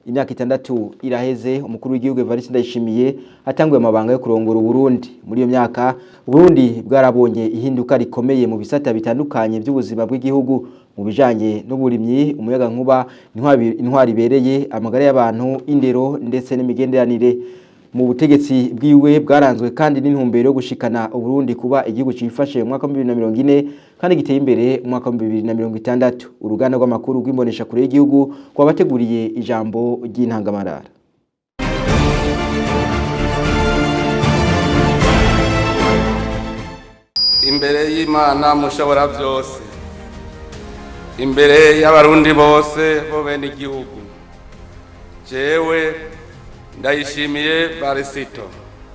Imyaka 6 iraheze umukuru w'igihugu Evariste Ndayishimiye atanguye amabanga yo kurongora Uburundi. Muri iyo myaka Uburundi bwarabonye ihinduka rikomeye mu bisata bitandukanye by'ubuzima bw'igihugu, mu bijanye n'uburimyi, umuyaga nkuba, intwari ibereye, amagara y'abantu, indero ndetse n'imigenderanire. Mu butegetsi bwiwe bwaranzwe kandi n'intumbero yo gushikana Uburundi kuba igihugu cifashe mu mwaka wa 2040 kandi giteye imbere mu mwaka wa 2060. Uruganda rw'amakuru rw'imbonesha kure y'igihugu rwabateguriye ijambo ry'intangamarara. Imbere y'Imana mushobora byose, imbere y'abarundi bose bo bene igihugu, jewe Ndayishimiye Barisito.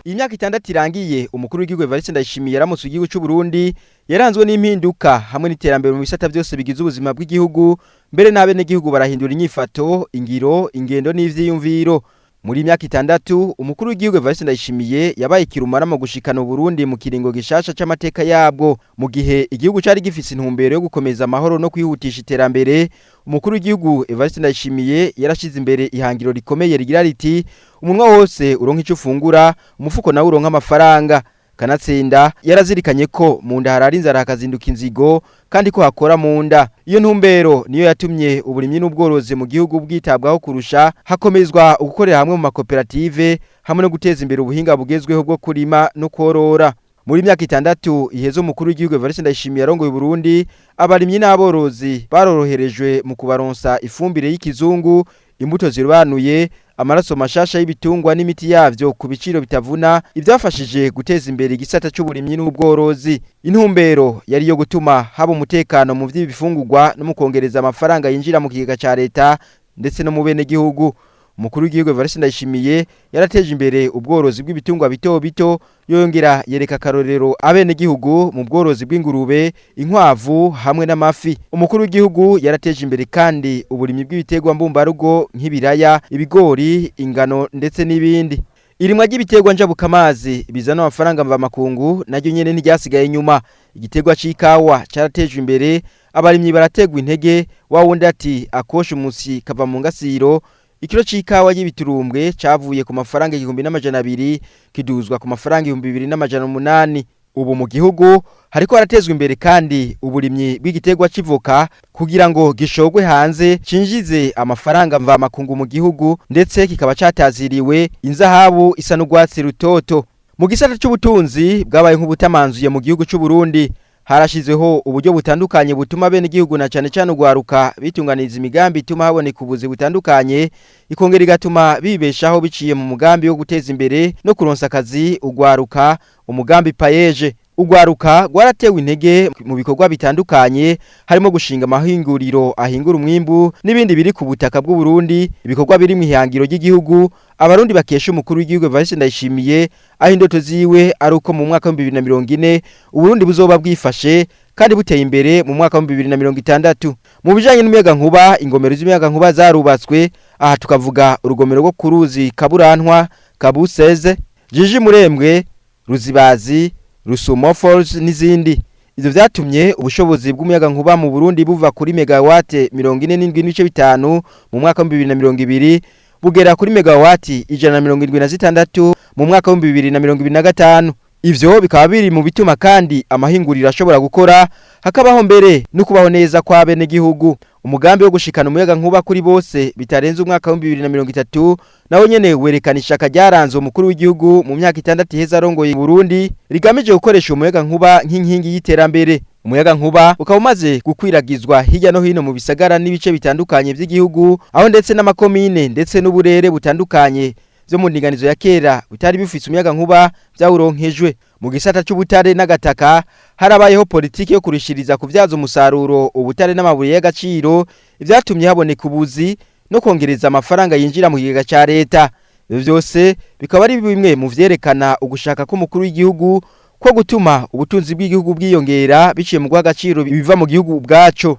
Imyaka 6 irangiye umukuru w'igihugu Evariste Ndayishimiye yaramutse igihugu cy'u Burundi yaranzwe n'impinduka hamwe n'iterambere mu bisata byose bigize ubuzima bw'igihugu, mbere n'abene igihugu barahindura inyifato, ingiro, ingendo n'ivyiyumviro. Muri imyaka 6 umukuru w'igihugu Evariste Ndayishimiye yabaye kirumara mu gushikana Burundi mu kiringo gishasha c'amateka yabwo. Mu gihe igihugu cari gifise intumbero yo gukomeza amahoro no kwihutisha iterambere, umukuru w'igihugu Evariste Ndayishimiye yarashize imbere ihangiro rikomeye rigira riti: umunwa wose uronka ico ufungura, umufuko nawe uronka amafaranga. Kanatsinda yarazirikanye ko mu nda harara inzara hakazinduka inzigo kandi ko hakora mu nda. Iyo ntumbero niyo yatumye uburimyi n'ubworozi mu gihugu bwitabwaho kurusha, hakomezwa ugukorera hamwe mu makoperative hamwe no guteza imbere ubuhinga bugezweho bwo kurima no korora. Muri myaka 6 iheze umukuru w'igihugu Evariste Ndayishimiye yarongoye Burundi, abarimyi n'aborozi baroroherejwe mu kubaronsa ifumbire y'ikizungu, imbuto zirobanuye, amaraso mashasha y'ibitungwa n'imiti yavyo ku biciro bitavuna, ivyafashije guteza imbere igisata c'uburimyi n'ubworozi. Intumbero yari yo gutuma haba umutekano mu vy'ibifungurwa no mu kongereza amafaranga yinjira mu kigega ca leta ndetse no mu bene gihugu. Umukuru w'igihugu Evariste Ndayishimiye yarateje imbere ubworozi bw'ibitungwa bito bito, yongera yereka akarorero abene gihugu mu bworozi bw'ingurube, inkwavu hamwe n'amafi. Umukuru w'igihugu yarateje imbere kandi uburimyi bw'ibiterwa mbumbarugo nk'ibiraya, ibigori, ingano ndetse n'ibindi. Irimwa ry'ibiterwa njabukamazi bizana amafaranga mvamakungu naryo nyene ntiryasigaye inyuma. Igiterwa c'ikawa caratejwe imbere, abarimyi barategwa intege, wa wundi ati akosha umusi kava mu ngasiro. Ikiro c'ikawa y'ibiturumbwe cavuye ku mafaranga 1200 kiduzwa ku mafaranga 2800. Ubu mu gihugu hariko haratezwa imbere kandi uburimyi bw'igiterwa c'ivoka kugira ngo gishogwe hanze cinjize amafaranga mvamakungu mu gihugu, ndetse kikaba cataziriwe inzahabu isa n'urwatsi rutoto. Mu gisata c'ubutunzi bwabaye nk'ubutamanzuye mu gihugu c'u Burundi, harashizweho uburyo butandukanye butuma bene igihugu na cane cane ugwaruka bitunganiriza imigambi ituma haboneka ubuzi butandukanye, ikongera igatuma bibeshaho biciye mu mugambi wo guteza imbere no kuronsa akazi ugwaruka, umugambi payeje. Ugwaruka gwaratewe intege mu bikorwa bitandukanye harimo gushinga amahinguriro ahingura umwimbu n'ibindi biri ku butaka bw'u Burundi, ibikorwa biri mu ihangiro ry'igihugu abarundi bakesha umukuru w'igihugu Evariste Ndayishimiye, aho indoto ziwe ari uko mu mwaka wa 2040 Uburundi buzoba bwifashe kandi buteye imbere mu mwaka wa 2060. Mu bijanye n'umuyaga nkuba, ingomero z'umuyaga nkuba zarubatswe. Aha tukavuga urugomero rwo kuruzi Kaburantwa, Kabuseze, Jiji Murembwe, Ruzibazi, Rusumo Falls n'izindi. Ivyo vyatumye ubushobozi bw'umuyaga nkuba mu Burundi buva kuri megawate 47.5 mu mwaka wa 2020 bugera kuri megawati 176 mu mwaka wa 2025. Ivyo bikaba biri mu bituma kandi amahinguriro ashobora gukora, hakabaho mbere no kubaho neza kwa bene gihugu. Umugambi wo gushikana umuyaga nkuba kuri bose bitarenze umwaka wa 2030 nawo nyene werekana ishaka ryaranze umukuru w'igihugu mu myaka 6 iheze arongoye Burundi, rigamije gukoresha umuyaga nkuba nk'inkingi y'iterambere. Umuyaga nkuba ukaba umaze gukwiragizwa hirya no hino mu bisagara n'ibice bitandukanye by'igihugu, aho ndetse n'amakomine ndetse n'uburere butandukanye byo mu ndinganizo ya kera bitari bifise umuyaga nkuba byawuronkejwe. Mu gisata c'ubutare n'agataka harabayeho politiki yo kurishiriza kuvyaza umusaruro ubutare n'amabuye y'agaciro, ivyatumye haboneka ubuzi no kongereza amafaranga yinjira mu kigega ca leta. Ivyo vyose bikaba ari bimwe mu vyerekana ugushaka k'umukuru w'igihugu ko gutuma ubutunzi bw'igihugu bwiyongera biciye mu guha agaciro ibiva mu gihugu ubwaco.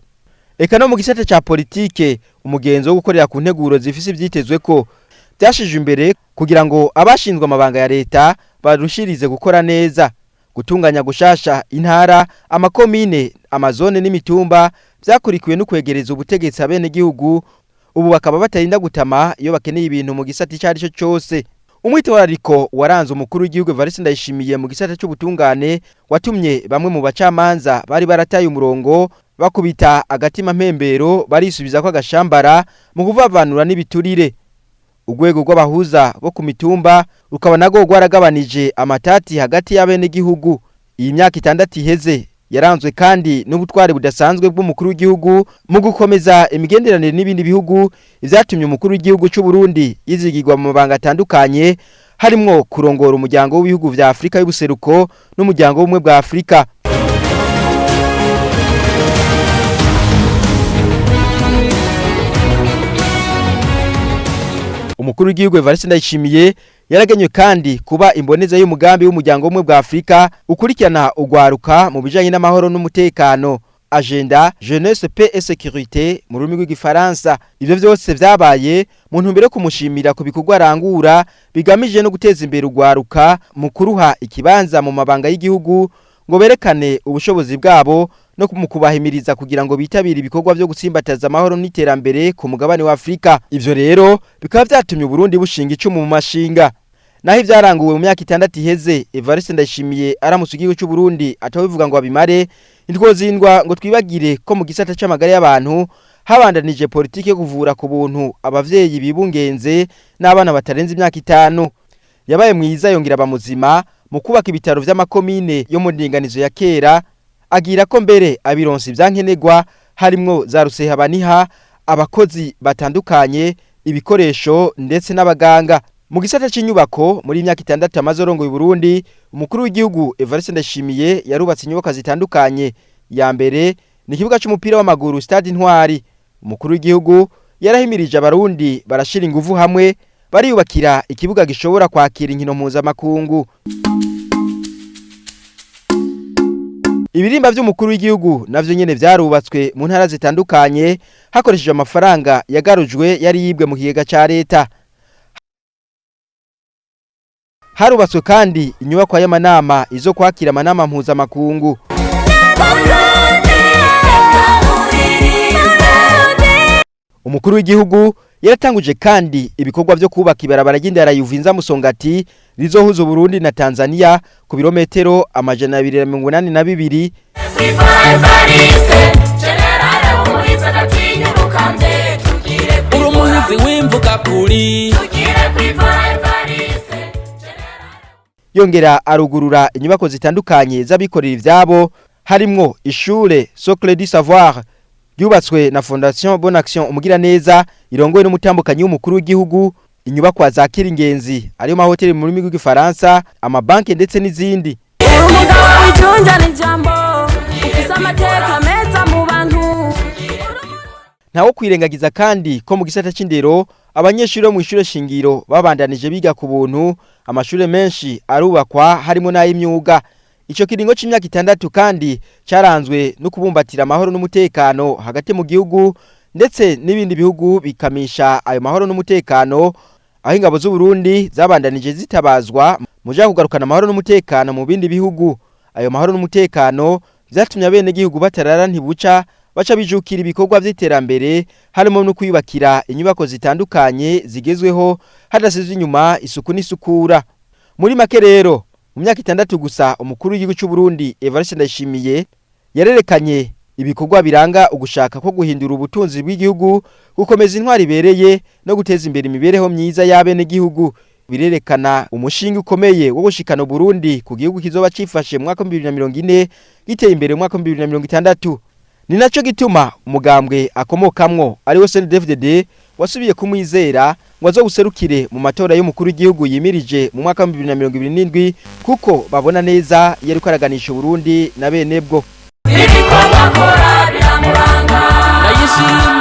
Eka no mu gisata ca politike, umugenzo wo gukorera ku nteguro zifise ivyitezwe ko byashije imbere kugira ngo abashinzwe amabanga ya leta barushirize gukora neza, gutunganya gushasha intara, amakomine, amazone n'imitumba byakurikiwe no kwegereza ubutegetsi abenegihugu. Ubu bakaba batarinda gutama iyo bakeneye ibintu mu gisata icyo ari cyo cyose. Umwitwarariko waranze umukuru w'igihugu Evariste Ndayishimiye mu gisata cy'ubutungane watumye bamwe mu bacamanza bari barataye umurongo bakubita agatima mpembero, barisubiza ko agashambara mu kuvavanura n'ibiturire. Urwego rw'abahuza bo ku mitumba rukaba narwo rwaragabanije amatati hagati y'abenegihugu. Iyi myaka 6 iheze yaranzwe kandi n'ubutwari budasanzwe bw'umukuru w'igihugu mu gukomeza imigenderanire n'ibindi bihugu, ivyatumye umukuru w'igihugu cy'u Burundi yizigirwa mu mabanga atandukanye, harimwo kurongora umuryango w'ibihugu vya Afrika y'ubuseruko n'umuryango w'ubumwe bwa Afrika. Umukuru w'igihugu Evariste Ndayishimiye yaragenywe kandi kuba imboneza y'umugambi w'umuryango w'ubumwe bwa Afrika ukurikirana ugwaruka mu bijanye n'amahoro n'umutekano, agenda jeunesse, paix et sécurité mu rurimi rw'igifaransa. Ivyo vyose vyabaye mu ntumbero yo kumushimira ku bikorwa arangura bigamije no guteza imbere ugwaruka mu kuruha ikibanza mu mabanga y'igihugu, ngo berekane ubushobozi bwabo no mu kubahimiriza kugira ngo bitabire ibikorwa vyo gutsimbataza amahoro n'iterambere ku mugabane wa Afrika. Ivyo rero bikaba vyatumye Burundi bushinga icumu mu mashinga. Naho ivyaranguwe mu myaka 6 iheze Evariste Ndayishimiye aramutse igihugu cy'u Burundi atabivuga ngo abimare, ntitwozindwa ngo twibagire ko mu gisata c'amagara y'abantu habandanije politike yo kuvura ku buntu abavyeyi bibungenze n'abana batarenze imyaka 5. Yabaye mwiza yongera abamuzima mu kubaka ibitaro vy'amakomine yo mu ndinganizo ya kera, agira ko mbere abironse ivyankenerwa harimwo za rusehabaniha, abakozi batandukanye, ibikoresho ndetse n'abaganga. Mu gisata c'inyubako, muri imyaka 6 amaze arongoye Burundi, umukuru w'igihugu Evariste Ndayishimiye yarubatse inyubako zitandukanye. Ya mbere ni ikibuga c'umupira w'amaguru Stade Intwari. Umukuru w'igihugu yarahimirije abarundi barashira inguvu hamwe bariyubakira ikibuga gishobora kwakira inkino mpuzamakungu. Ibirimba vy'umukuru w'igihugu navyo nyene vyarubatswe mu ntara zitandukanye hakoreshejwe amafaranga yagarujwe yari yibwe mu kigega ca leta. Harubatswe kandi inyubakwa y'amanama izo kwakira amanama mpuzamakungu. Umukuru w'igihugu yaratanguje kandi ibikorwa vyo kubaka ibarabara ry'indara Yuvinza Musongati rizohuza Burundi na Tanzania ku birometero 282. Urumuhizi w'imvuga kuri. Yongera arugurura inyubako zitandukanye z'abikorera ivyabo, harimwo ishure Socle du Savoir ryubatswe na Fondation Bonne Action Umugiraneza irongowe n'umutambukanyi w'umukuru w'igihugu, inyubakwa za Kiringenzi ariyo mahoteli mu rurimi rw'igifaransa, amabanki ndetse n'izindi. Umugabo w'ijunja n'ijambo ufise amateka meza mu bantu. Ntawo kwirengagiza kandi ko mu gisata c'indero abanyeshuri bo mu ishure shingiro babandanije biga ku buntu, amashure menshi arubakwa harimo n'ay'imyuga. Ico kiringo c'imyaka 6 kandi caranzwe no kubumbatira amahoro n'umutekano hagati mu gihugu ndetse n'ibindi bihugu bikamisha ayo mahoro n'umutekano, aho ingabo z'u Burundi zabandanije zitabazwa mu ja kugarukana amahoro n'umutekano mu bindi bihugu. Ayo mahoro n'umutekano vyatumye abenegihugu batarara ntibuca, baca bijukira ibikorwa vy'iterambere, harimo no kwiyubakira inyubako zitandukanye zigezweho hadasizwe inyuma isuku n'isukura. Muri make rero, mu myaka 6 gusa umukuru w'igihugu cy'u Burundi Evariste Ndayishimiye yarerekanye ibikorwa biranga ugushaka ko guhindura ubutunzi bw'igihugu, gukomeza intwari ibereye no guteza imbere imibereho myiza y'abenegihugu. Birerekana umushinga ukomeye wo gushikana Burundi ku gihugu kizoba cifashe mu mwaka wa 2040 giteye imbere mu mwaka wa 2060. Ni naco gituma umugambwe akomokamwo ari wo CNDD-FDD wasubiye kumwizera ngo azoguserukire mu matora y'umukuru w'igihugu yimirije mu mwaka wa 2027, kuko babona neza yariko araganisha Burundi na bene bwo. Ibikorwa akora biramuranga. Ndayishimiye.